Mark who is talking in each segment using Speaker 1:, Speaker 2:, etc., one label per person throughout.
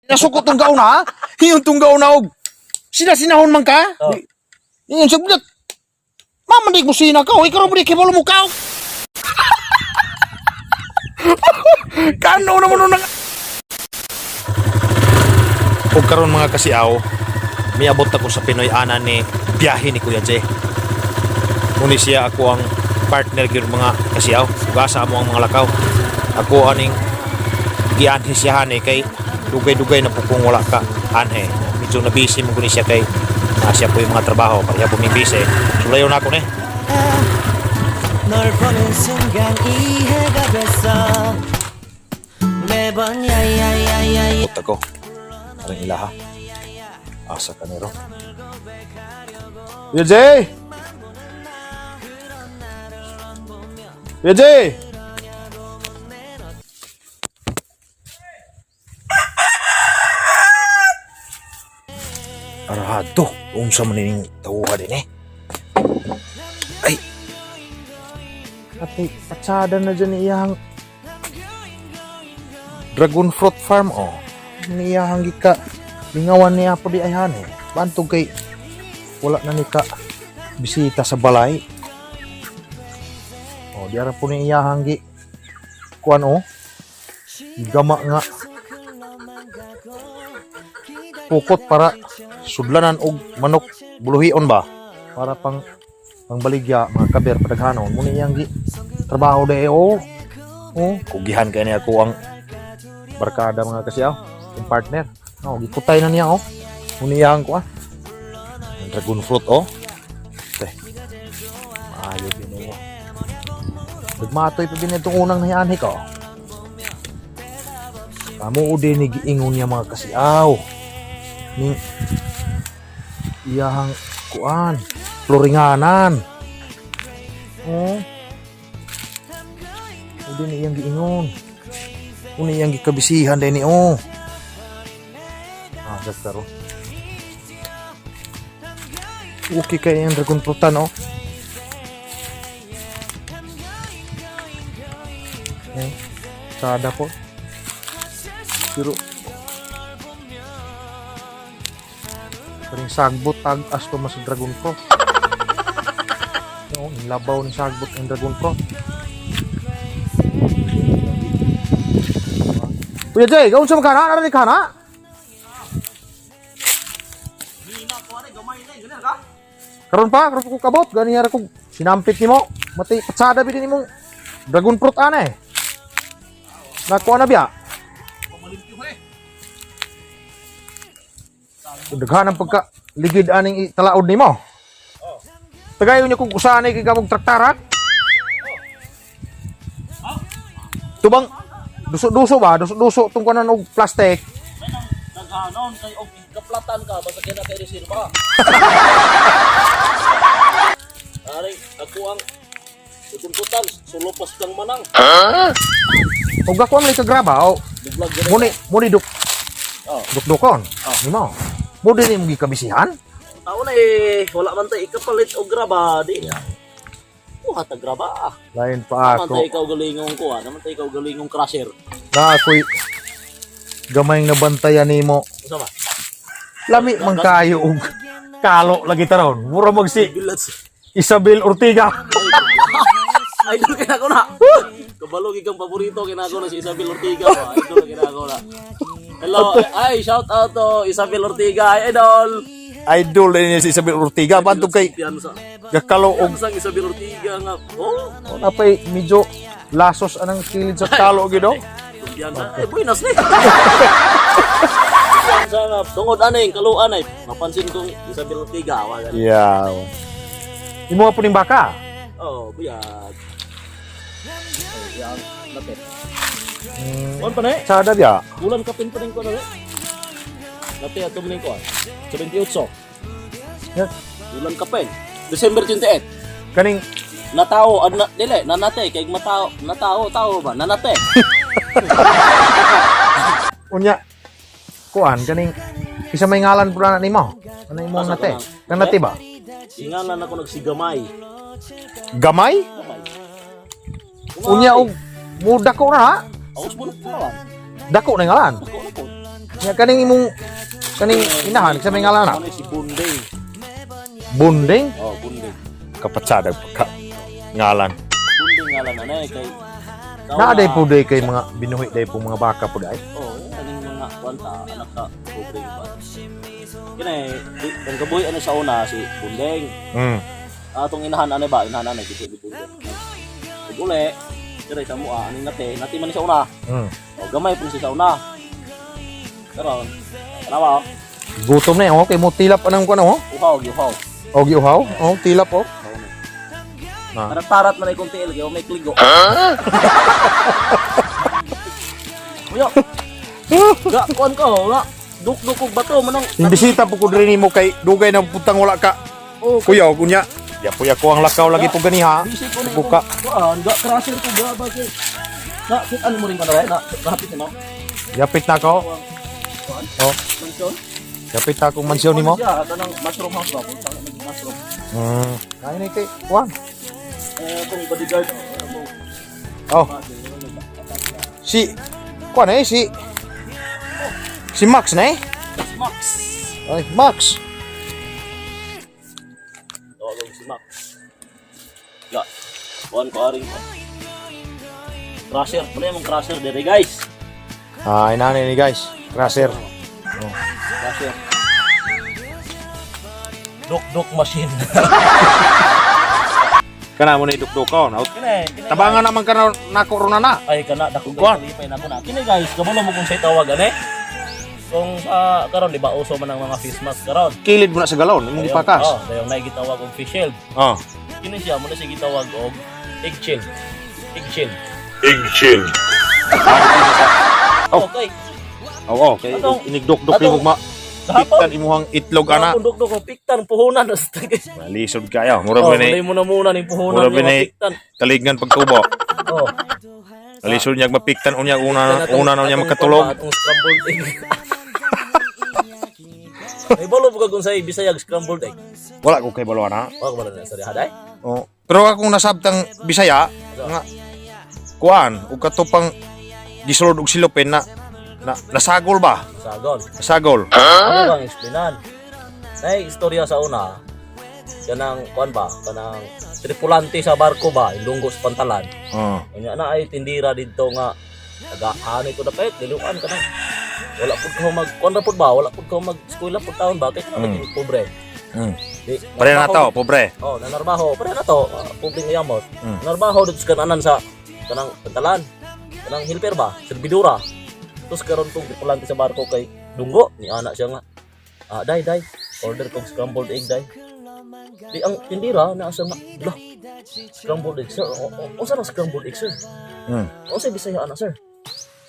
Speaker 1: Nasukot tong gauna, ha? Hiyon tong gauna og sila sinahon man ka.
Speaker 2: Oh.
Speaker 1: Hiyon sa bigat. Mamandig mo sina ka, oy karon mo di kibalo mo ka. Kano naman nang. Og karon, mga kasiaw, miabot ako sa Pinoy ana ni biyahe ni Kuya Jay. Muni siya ako ang partner gyud, mga kasiaw. Ugasa mo ang mga lakaw. Ako aning gianhi siya hani kay dugay-dugay na po kung wala ka anhe. Medyo na busy mo ni siya kay na siya po yung mga trabaho. Pareha po mi busy. So layo na ako ni.
Speaker 3: 널 보는 순간 이해가 됐어 매번 야야야야.
Speaker 1: Abot ako. Parang ilaha. Asa ka nero. Kuya Jay! Kuya Jay! Arado, unsa man ning tawuha din eh. Ay. Ate, patsada na dyan iyang dragon fruit farm oh. Niyahang gika lingawan niya po di ayhan eh. Bantog kay wala na ni ka bisita sa balay. Oh, di ara po ni iyahang gi kuan oh. Gama nga pukot para sudlanan og manok buluhion ba para pang pangbaligya mga kaber padaghanon mo niyang gi trabaho de oh. Oh, kugihan kay niya ako ang barkada, mga kasiyaw, yung partner. Oh, gikutay na niya oh. Uniyahan ko ah. Ang dragon fruit oh. Te. Maayo din oh. Nagmatoy pa din itong unang nahianhi ko. Kamo din ni giingon niya, mga kasiyaw. Ning iyahang kuan, floringanan. Oh. Udi ni iyang giingon. Una iyang gikabisihan din ni oh. Ah, daktar oh. Okay kay iyang dragon fruitan oh. Eh, sada ko. Pero Karing sagbot tag as to mas dragon fruit. No, labaw ni sagbot ang dragon fruit. Kuya Jay, gawin sa magkana? Ano ni kana? Karon pa, karon pa ko kabot. Gani ra ko sinampit nimo. Mati patsada bidin nimong dragon fruit ana eh. Nakuha na biya. Daghan ang pagka ligid aning talaod nimo. Tagayon niya kung usanay kay kamog traktaran. Tubang duso-duso ba? Duso-duso tong kanan og plastic.
Speaker 2: Naghanon kay og kaplatan ka basta kay natay reserva. Ari, ako ang tutuntutan, sulupas kang manang.
Speaker 1: Og ako ang kagraba o
Speaker 2: Buglag gani.
Speaker 1: muni muni duk
Speaker 2: Oh.
Speaker 1: dukdukon. Nimo. Mo din imong gikabisihan.
Speaker 2: Tao na eh, wala man tay ikapalit og graba di. Kuha ta graba.
Speaker 1: Lain pa
Speaker 2: Naman
Speaker 1: ako.
Speaker 2: tay ikaw galingong kuha, naman tay ikaw galingong crusher.
Speaker 1: Na ako'y gamay nabantayan nimo.
Speaker 2: Unsa ba?
Speaker 1: Lami man kayo og kalo lagi taron. Mura mag si
Speaker 2: Bilats.
Speaker 1: Isabel Ortiga.
Speaker 2: Idol kinako na. Kabalo gid kang paborito kinako na si Isabel Ortiga ba. Idol kinako na. Hello, ay shout out to Isabel Ortiga, ay idol.
Speaker 1: Idol din niya si Isabel Ortiga. Bantog kay
Speaker 2: Piyansa.
Speaker 1: gakalo og
Speaker 2: Piyansa ang Isabel Ortiga nga. Oh,
Speaker 1: oh, napay medyo lasos anang kilid sa kalo gid oh.
Speaker 2: kumpiyansa. Ay buenas ni. Kumpiyansa nga tungod aning kaluan ay mapansin kong Isabel Ortiga wa gani.
Speaker 1: Yeah. Imo po ning baka.
Speaker 2: Oh, buyag. Ay, yang nate. On pa na eh.
Speaker 1: Sada biya.
Speaker 2: Bulan kapin pa rin ko na eh. Nate ato man ko. 78.
Speaker 1: Yeah.
Speaker 2: Bulan kapin. December 28.
Speaker 1: Kaning
Speaker 2: Natao ad na dili nanate kay matao natao tao ba nanate.
Speaker 1: Unya kuan kaning isa may ngalan po na nimo. Ano imong
Speaker 2: Asa
Speaker 1: nate?
Speaker 2: ko
Speaker 1: Kang nate ba?
Speaker 2: Ingalan ako nagsigamay.
Speaker 1: Gamay?
Speaker 2: Gamay.
Speaker 1: Unya og mo dako na ha?
Speaker 2: Aos mo na lang.
Speaker 1: Dako na ngalan.
Speaker 2: Dako na po.
Speaker 1: Nya kaning imong kaning inahan sa may ngalan na.
Speaker 2: Ano si Bundeng.
Speaker 1: Bunding.
Speaker 2: Oh, Bundeng.
Speaker 1: Kapatsadag ka ngalan.
Speaker 2: Bundeng ngalan na eh kay
Speaker 1: Naa day po day kay mga binuhi day po mga baka po day.
Speaker 2: Oh, kaning mga kwanta anak ka pobre ba. Kini ang kabuhi ano sa una si Bundeng. Atong inahan ano ba? Inahan ano gid si Bundeng. Ug uli dire sa mua aning nate, nate man ni sa una. O gamay po si sa una. Karon, tanawa oh.
Speaker 1: Gutom na eh, oh. Kay mo tilap anang kuno oh.
Speaker 2: Uhaw, giuhaw.
Speaker 1: O giuhaw. Oh, tilap oh. Ah.
Speaker 2: Tarat-tarat man ay kung tiil kay may kligo. Uyo. Ga kuan ko, nga. Duk-duk og bato manang.
Speaker 1: Imbisita po ko diri nimo kay dugay na putang wala ka.
Speaker 2: Oh,
Speaker 1: Kuya, kunya. Ya po ko ang lakaw lagi po ganiha.
Speaker 2: busy ko na
Speaker 1: Buka.
Speaker 2: Kuan, ga crusher ko ga ba kay. Na, sit ano mo rin ka na na, hapit mo.
Speaker 1: Yapit na ko.
Speaker 2: Kuan,
Speaker 1: Oh,
Speaker 2: mansyon.
Speaker 1: yapit na akong mansyon nimo.
Speaker 2: Siya, kanang mushroom house ba? Punta ka ng mushroom.
Speaker 1: Kaya ni kay Juan.
Speaker 2: Eh, kung bodyguard, oh, mo.
Speaker 1: Oh, si Juan eh si si Max na eh.
Speaker 2: Max.
Speaker 1: Ay, Max.
Speaker 2: Tawag si Max. Ga. Kuan ko aring ko. Crusher, wala yung crusher dere guys.
Speaker 1: Ah, inani ni guys. Crusher.
Speaker 2: Crusher. Duk-duk machine.
Speaker 1: Kana mo na idukdukon. Out.
Speaker 2: Kini, kini.
Speaker 1: Tabangan naman ka na nako ron na.
Speaker 2: Ay kana dako
Speaker 1: Kuan.
Speaker 2: kay lipay nako na. Kini guys, kabalo mo kung say tawag ani. Kung sa karon di ba uso man ang mga face mask karon.
Speaker 1: Kilid mo na sa galon, imong gipakas.
Speaker 2: Oh, dayong naay gitawag og face shield.
Speaker 1: Oh.
Speaker 2: Kini siya mo na siya gitawag og egg shield. Egg shield.
Speaker 1: Egg shield. Oh.
Speaker 2: Okay.
Speaker 1: Oo, kay
Speaker 2: Atong-
Speaker 1: inigdukduk
Speaker 2: atong-
Speaker 1: nimo ma
Speaker 2: Kahapon.
Speaker 1: piktan imuhang itlog ana.
Speaker 2: Kahapon dukduk ko piktan puhunan.
Speaker 1: Lisod kayo. Mura
Speaker 2: Oh,
Speaker 1: ba ni
Speaker 2: mo na muna ning puhunan
Speaker 1: Mura
Speaker 2: ni
Speaker 1: ba ni
Speaker 2: mapiktan.
Speaker 1: talignan pagtubo.
Speaker 2: Oh.
Speaker 1: Lisod niya mapiktan unya una
Speaker 2: Atong-
Speaker 1: una na niya
Speaker 2: atong
Speaker 1: makatulog.
Speaker 2: kuwan ba, Atong scrambled egg. May balo po ka kung sa Bisayag scrambled egg.
Speaker 1: Wala ko kay balo ana.
Speaker 2: Wa ka balo na sa haday.
Speaker 1: Oh. Pero akong nasabtang Bisaya nga kuan ug katupang gisulod og silupin na na nasagol ba?
Speaker 2: Sagol.
Speaker 1: Nasagol.
Speaker 2: Ano bang explainan? Nay istorya sa una. Kanang kuan ba? Kanang tripulante sa barko ba indunggo sa pantalan.
Speaker 1: Oh.
Speaker 2: Unya na ay tindira didto nga nagaani ko dapit diluan ka na. Wala pud ko mag kuan ra pud ba? Wala pud ko mag eskwela pud taon ba kay kana mm. Pobre. Di,
Speaker 1: Pare na to, pobre.
Speaker 2: Oh, nanarbaho. Pare na to, pobre nga yamot. Nanarbaho dito sa kananan sa kanang pantalan. Kanang helper ba? Servidura. Tapos karon tong tripulante sa barko kay Dunggo, ni anak siya nga. Ah, day day, order kong scrambled egg day. Di ang tindira na siya nga, lah. Scrambled egg sir. Unsa na scrambled egg sir? Unsa Bisaya ana sir?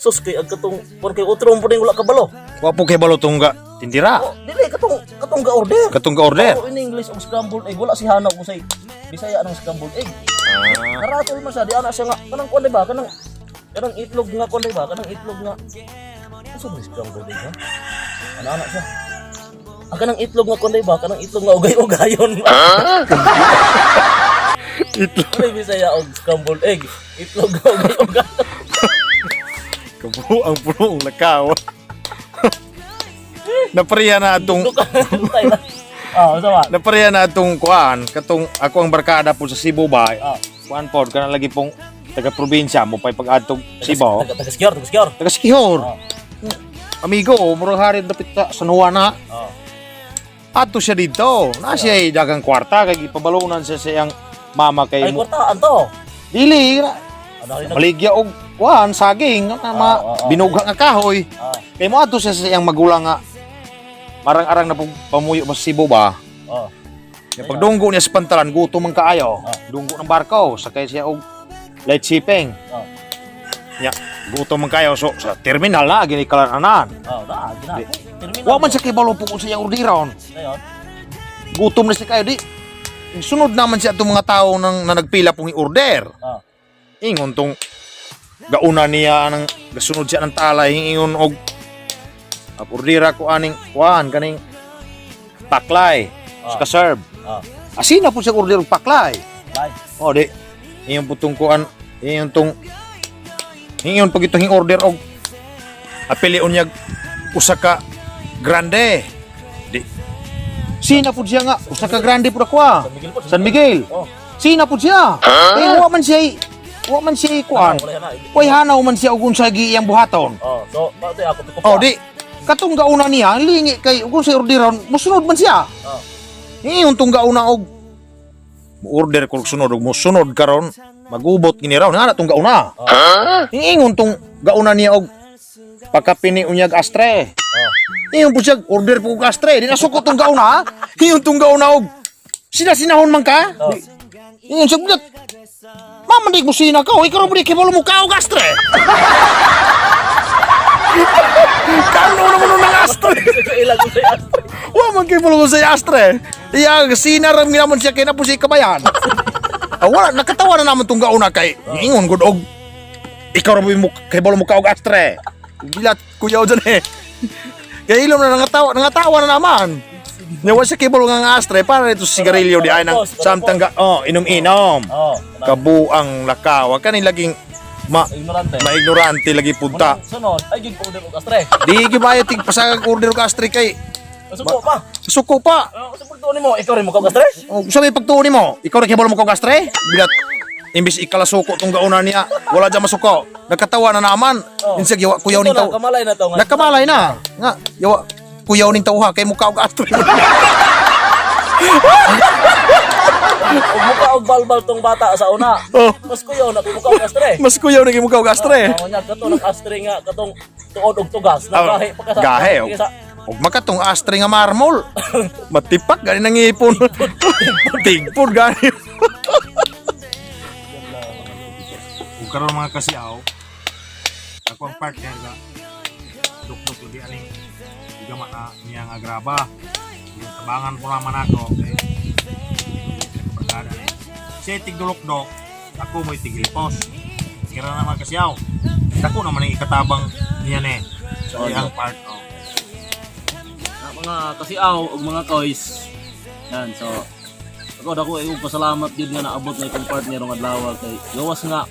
Speaker 2: Sus kay ag katong kon kay otro mo wala kabalo.
Speaker 1: Wa po kay balo tong ga tindira.
Speaker 2: Oh, dili katong katong ga order.
Speaker 1: Katong ga order.
Speaker 2: Oh, in English ang scrambled egg wala si Hana kung say Bisaya anong scrambled egg.
Speaker 1: Ah.
Speaker 2: Naratol man siya di ana siya nga kanang kuan ba kanang kanang itlog nga kuan ba kanang itlog nga. Unsa ba scrambled egg ha? Ana ana siya. Ah, kanang itlog nga kuan ba kanang itlog nga ugay-ugayon.
Speaker 1: Itlog.
Speaker 2: Ano yung Bisaya og scrambled egg? Itlog nga ugay-ugayon.
Speaker 1: Kabuo ang puno ang lakaw. Napareha na atong
Speaker 2: Ah, unsa ba?
Speaker 1: napareha na atong kuan katong ako ang barkada po sa Cebu ba.
Speaker 2: Ah.
Speaker 1: Kuan pod kana lagi pong taga probinsya mo pay pag-adtong Cebu.
Speaker 2: Taga taga Sior, taga Sior.
Speaker 1: Taga Sikihor.
Speaker 2: Ah.
Speaker 1: Amigo, murag hari dapit sa San Juan na.
Speaker 2: Ah.
Speaker 1: Ato siya dito. Na siya ay dagang kwarta kay gipabalunan siya sa iyang mama kay
Speaker 2: Ay
Speaker 1: mo.
Speaker 2: kwartaan to.
Speaker 1: Dili na.
Speaker 2: Ano rin
Speaker 1: Maligya og kuan saging nga ma binugha nga kahoy.
Speaker 2: Ah.
Speaker 1: Kay mo ato siya sa iyang magulang nga marang-arang na pong pamuyo ba sa Cebu ba.
Speaker 2: Oh.
Speaker 1: Kaya pagdunggo niya sa pantalan, gutom man kaayo.
Speaker 2: Ah.
Speaker 1: Dunggo ng barko, sakay siya og light shipping.
Speaker 2: Ah.
Speaker 1: Nya, gutom man kaayo so sa terminal na ginikalananan.
Speaker 2: Oh, na, gina. Terminal.
Speaker 1: Wa man siya kay balo po kung sa iyang orderon.
Speaker 2: Ngayon.
Speaker 1: Gutom na siya kayo di. Sunod naman siya itong mga tao nang, na nagpila pong i-order.
Speaker 2: Ah.
Speaker 1: Ingon tong gauna niya nang gasunod siya ng talay ingon og ordera ko aning kuan kaning paklay
Speaker 2: Ah.
Speaker 1: sa serve.
Speaker 2: Ah.
Speaker 1: Asina po siya order og paklay.
Speaker 2: Bye.
Speaker 1: O di ingon po tong kuan ingon tong ingon pag itong order og apili unyag Usa ka grande. Di. Sina pud siya nga usa ka grande pud ako ah.
Speaker 2: San Miguel po.
Speaker 1: San Miguel.
Speaker 2: Oh.
Speaker 1: Sina pud siya. Eh wa man siya kuan.
Speaker 2: Wala na.
Speaker 1: Way hanaw man siya og unsa gi iyang buhaton.
Speaker 2: Oh, so mao to ako
Speaker 1: Oh, di katong gauna niya, ang lingi kay ug sa orderon, musunod man siya.
Speaker 2: Oh.
Speaker 1: Ingon tong gauna og order ko sunod og musunod karon, magubot gini raw nga na tong gauna.
Speaker 2: Oh.
Speaker 1: Ingon tong gauna niya og pagkapini unyag astre.
Speaker 2: Oh.
Speaker 1: Ingon po siya, order po og astre, di na sukot tong gauna. Ingon tong gauna og sina sinahon man ka.
Speaker 2: Oh.
Speaker 1: Ingon siya, "Bigat, Mama, di mo sina ka, ikaw mo di kibalo mo ka og astre." Kano naman nun ang astre?
Speaker 2: Ilang sa astre.
Speaker 1: Wa man kay mo sa astre. Iya sinaram gina man siya kay na po siya kabayan. Ah, wala nakatawa na naman tong gauna kay ingon gud og ikaw ra mo kay balo mo ka og astre. Bilat kuyaw dyan eh. Kay ilom na nangatawa, nangatawa na naman. Nya wa siya kay balo nga ang astre para ito sigarilyo di ay nang samtang ga, oh, inom-inom.
Speaker 2: Oh.
Speaker 1: Kabuang lakaw kani laging ma
Speaker 2: Ignorante.
Speaker 1: maignorante lagi punta.
Speaker 2: Sunod, ay gig order og astre.
Speaker 1: Di gibayo tig pasagag order og astre kay
Speaker 2: Suko pa.
Speaker 1: suko pa.
Speaker 2: Oh, sa pagtuon nimo, ikaw rin mo kag astre.
Speaker 1: Oh, sa may pagtuon nimo, ikaw ra kay mo kog astre? Bilat imbis ikalasuko tong gauna niya, wala dyan masuko. Nagkatawa na naman.
Speaker 2: Oh.
Speaker 1: Insag yawa kuyaw ning
Speaker 2: Ito na,
Speaker 1: taw.
Speaker 2: kamalay na to nga.
Speaker 1: Nakamalay na. Nga, yawa kuyaw ning tawha kay mukha og astre.
Speaker 2: Og muka og balbal tong bata sa una.
Speaker 1: Oh.
Speaker 2: Mas kuyaw na muka og astre.
Speaker 1: Mas kuyaw na kay mukha og astre.
Speaker 2: Oh, nya kato nag astre nga katong tuod og tugas.
Speaker 1: Ah,
Speaker 2: Nagahi pa ka sa
Speaker 1: gahe, oh.
Speaker 2: sa
Speaker 1: Og makatong astre nga marmol. Matipak gani nang ipon. Tigpon gani. Ug karon mga kasiaw, ako ang partner ga dukduk lagi aning gama na niya nga graba. Yung tabangan po naman ako kay barkada ni. Siya tigdulok-dok, ako mo'y tiglipos. Kira na mga kasiaw. Dako naman ang ikatabang niya ni sa iyang part. Oh.
Speaker 2: Na, mga kasiaw ug mga koys. Yan, so ako dako ay pasalamat gyud nga naabot na itong partner ng adlaw kay gawas nga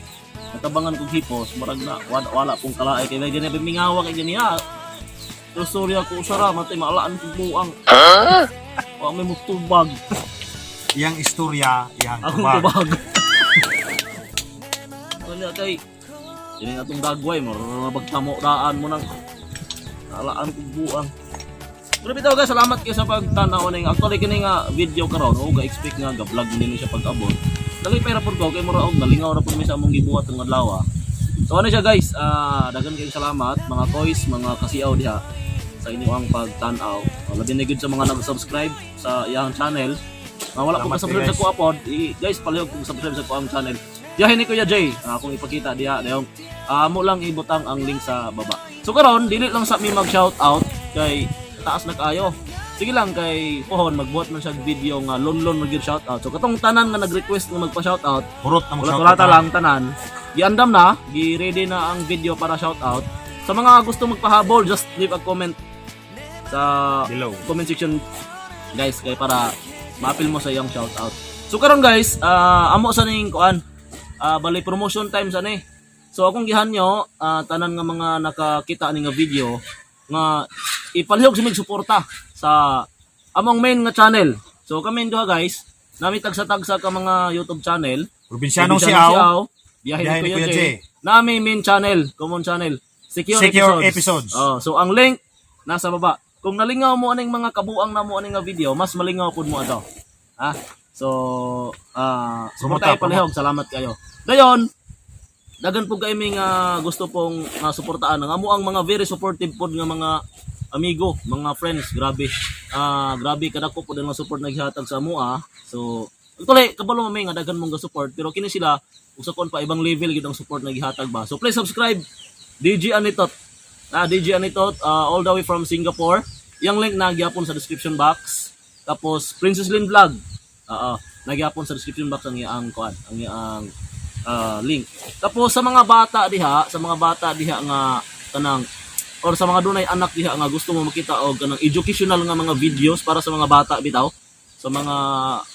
Speaker 2: natabangan kog hipos murag na wala, wala pong kalaay kay may gani mingawa kay ganiya. Pero sorry ako usara matay maalaan kog buang. Wa may mutubag.
Speaker 1: Iyang istorya, iyang
Speaker 2: Akong
Speaker 1: tubag.
Speaker 2: tubag. Kanya kay ini atong dagway mo tamo daan mo nang alaan kog buang. Pero bitaw guys, salamat kayo sa pagtanaw ning actually kini nga video karon o ga expect nga ga vlog din siya pag-abot. Dali pera pud ko kay mura og nalingaw ra pud mi sa among gibuhat ng adlaw. So ano siya guys, daghan kayong salamat mga koys, mga kasiaw diha sa inyong pagtan-aw. Labi na gyud sa mga nag-subscribe sa iyang channel. Wala po
Speaker 1: Salamat
Speaker 2: ka-subscribe
Speaker 1: kayo,
Speaker 2: sa kuha pod, guys, palihog kung subscribe sa kuha ang channel. Diyahin ni Kuya Jay, akong ipakita diha dayong mo lang ibutang ang link sa baba. So karon dili lang sa mi mag shout out kay taas na kaayo. Sige lang kay pohon magbuhat man siya og video nga lonlon mag shout out. So katong tanan nga nag-request nga magpa shout out,
Speaker 1: Hurot na
Speaker 2: wala
Speaker 1: mag-shoutout
Speaker 2: wala
Speaker 1: na.
Speaker 2: lang tanan. Giandam na, gi-ready na ang video para shout out. Sa mga gusto magpahabol, just leave a comment sa
Speaker 1: Below.
Speaker 2: comment section guys kay para maapil mo sa iyong shout out. So karon guys, amo sa ning kuan. Bali promotion time sa ni. So akong gihanyo tanan nga mga nakakita ani nga video nga ipalihog sa mig suporta sa among main nga channel. So kami duha guys, nami tagsa-tagsa ka mga YouTube channel.
Speaker 1: Probinsianong
Speaker 2: Probinsianong
Speaker 1: Siaw,
Speaker 2: Biyahe
Speaker 1: Biyahe
Speaker 2: ni Kuya Jay. Nami main channel, common channel. Secure,
Speaker 1: Secure
Speaker 2: Episodes.
Speaker 1: Episodes.
Speaker 2: Oh, so ang link nasa baba. Kung nalingaw mo aning mga kabuang na mo aning nga video, mas malingaw pud mo ato. Ah, so
Speaker 1: Promote,
Speaker 2: suporta palihog, salamat kayo. Dayon, dagan po kay mi nga gusto pong nga suportaan ang amo ang mga very supportive pod nga mga amigo, mga friends, grabe. Grabe kadako pod ang support na gihatag sa amo ah. So, actually kabalo man mi nga daghan mong ga-support pero kini sila usa kon pa ibang level gid ang support na gihatag ba. So please subscribe DJ Anitot. DJ Anitot all the way from Singapore. Yang link na gyapon sa description box. Tapos Princess Lynn Vlog. Oo, nagyapon sa description box ang iyang kuan, ang iyang link. Tapos sa mga bata diha, sa mga bata diha nga kanang or sa mga dunay anak diha nga gusto mo makita og kanang educational nga mga videos para sa mga bata bitaw, sa mga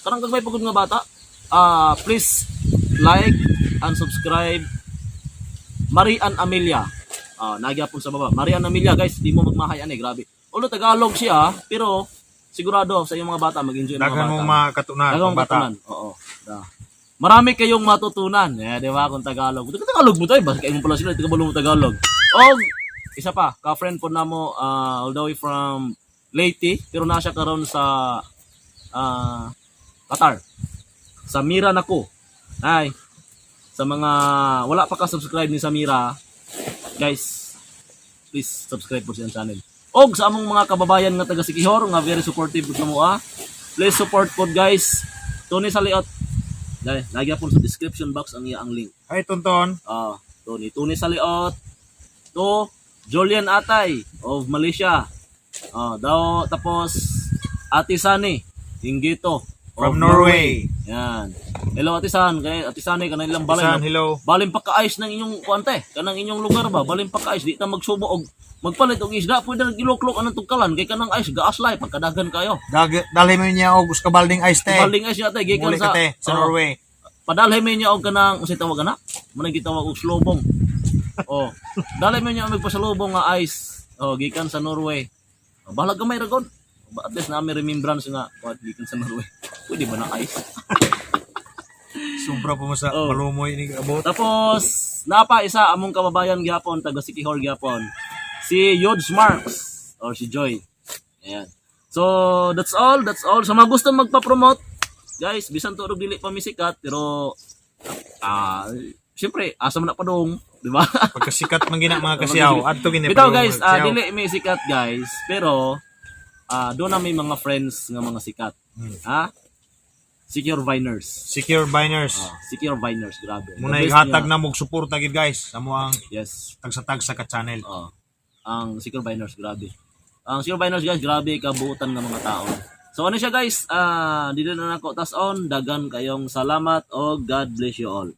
Speaker 2: kanang gagmay pagod nga bata, please like and subscribe Marian Amelia. Ah, nagyapon sa baba. Marian Amelia, guys, di mo magmahay ani, grabe. Although Tagalog siya, pero sigurado sa iyong mga bata mag-enjoy ang mga
Speaker 1: Daghan
Speaker 2: bata.
Speaker 1: mong makatunan
Speaker 2: Daghan
Speaker 1: ang
Speaker 2: mong
Speaker 1: bata.
Speaker 2: matutunan. Oo. Da. Marami kayong matutunan. Eh, di ba? Kung Tagalog. Kung Tagalog mo tayo, basta kayo mo pala sila, Tagalog mo Tagalog. Og, isa pa, ka-friend po namo all the way from Leyte, pero nasa karon sa Qatar. Sa Mira nako. Ay, sa mga wala pa ka-subscribe ni Samira, guys, please subscribe po siyang channel. Og sa among mga kababayan nga taga Sikihor nga very supportive pud namo ah. Please support po, guys. Tony Saliot. Dahil lagyan po sa description box ang iyang link.
Speaker 1: Ay, Tonton.
Speaker 2: Ah, Tony Tony Saliot. To Julian Atay of Malaysia. Ah, daw tapos Ate Sani Ingito of
Speaker 1: From Norway.
Speaker 2: Yan. Hello, Ate San, kay Ate Sani kanang ilang balay.
Speaker 1: San,
Speaker 2: No?
Speaker 1: hello.
Speaker 2: Balin pa ka-ice ng inyong kuante, kanang inyong lugar ba? Balin pa ka-ice, di ta magsubo og magpalit og isda, pwede nag iloklok anang tugkalan kay kanang ice gaaslay pagkadagan kayo.
Speaker 1: Dalhin mo niya og uskabalding ice te.
Speaker 2: Baling ice yata gikan
Speaker 1: Muli
Speaker 2: sa
Speaker 1: ka te sa
Speaker 2: Oo.
Speaker 1: Norway.
Speaker 2: Padalhin mo niya og kanang unsay tawag ana? Mo gitawag og slobong. Oh, dalhin mo niya og magpasalubong nga ice. Oh, gikan sa Norway. Oh, bahalag gamay ra god. At least na may remembrance nga what gikan sa Norway. Pwede ba na ice?
Speaker 1: Sobra po mo sa
Speaker 2: Oh.
Speaker 1: malumoy ni abot.
Speaker 2: Tapos napa isa among kababayan gyapon taga Sikihor gyapon. Si Yods Marks or si Joy. Ayan. So that's all, that's all. Sa mga gusto magpa-promote, guys, bisan tuod og dili pa mi sikat pero siyempre asa man na padung, di ba?
Speaker 1: Pagkasikat man gina mga kasiyaw. Adto gini.
Speaker 2: Bitaw guys, dili mi sikat, guys, pero doon na may mga friends nga mga sikat. Ha? Secure Viners.
Speaker 1: Secure Biners.
Speaker 2: Ah, Secure Viners, grabe.
Speaker 1: Muna
Speaker 2: The best
Speaker 1: ihatag
Speaker 2: nga.
Speaker 1: na mog suporta gid, guys, sa mo ang tagsa-tagsa ka channel.
Speaker 2: Oo. Ang Secure Biners, grabe. Ang Secure Biners, guys, grabe kabuutan ng mga tao. So ano siya, guys, dito na nako tas on, dagan kayong salamat o God bless you all.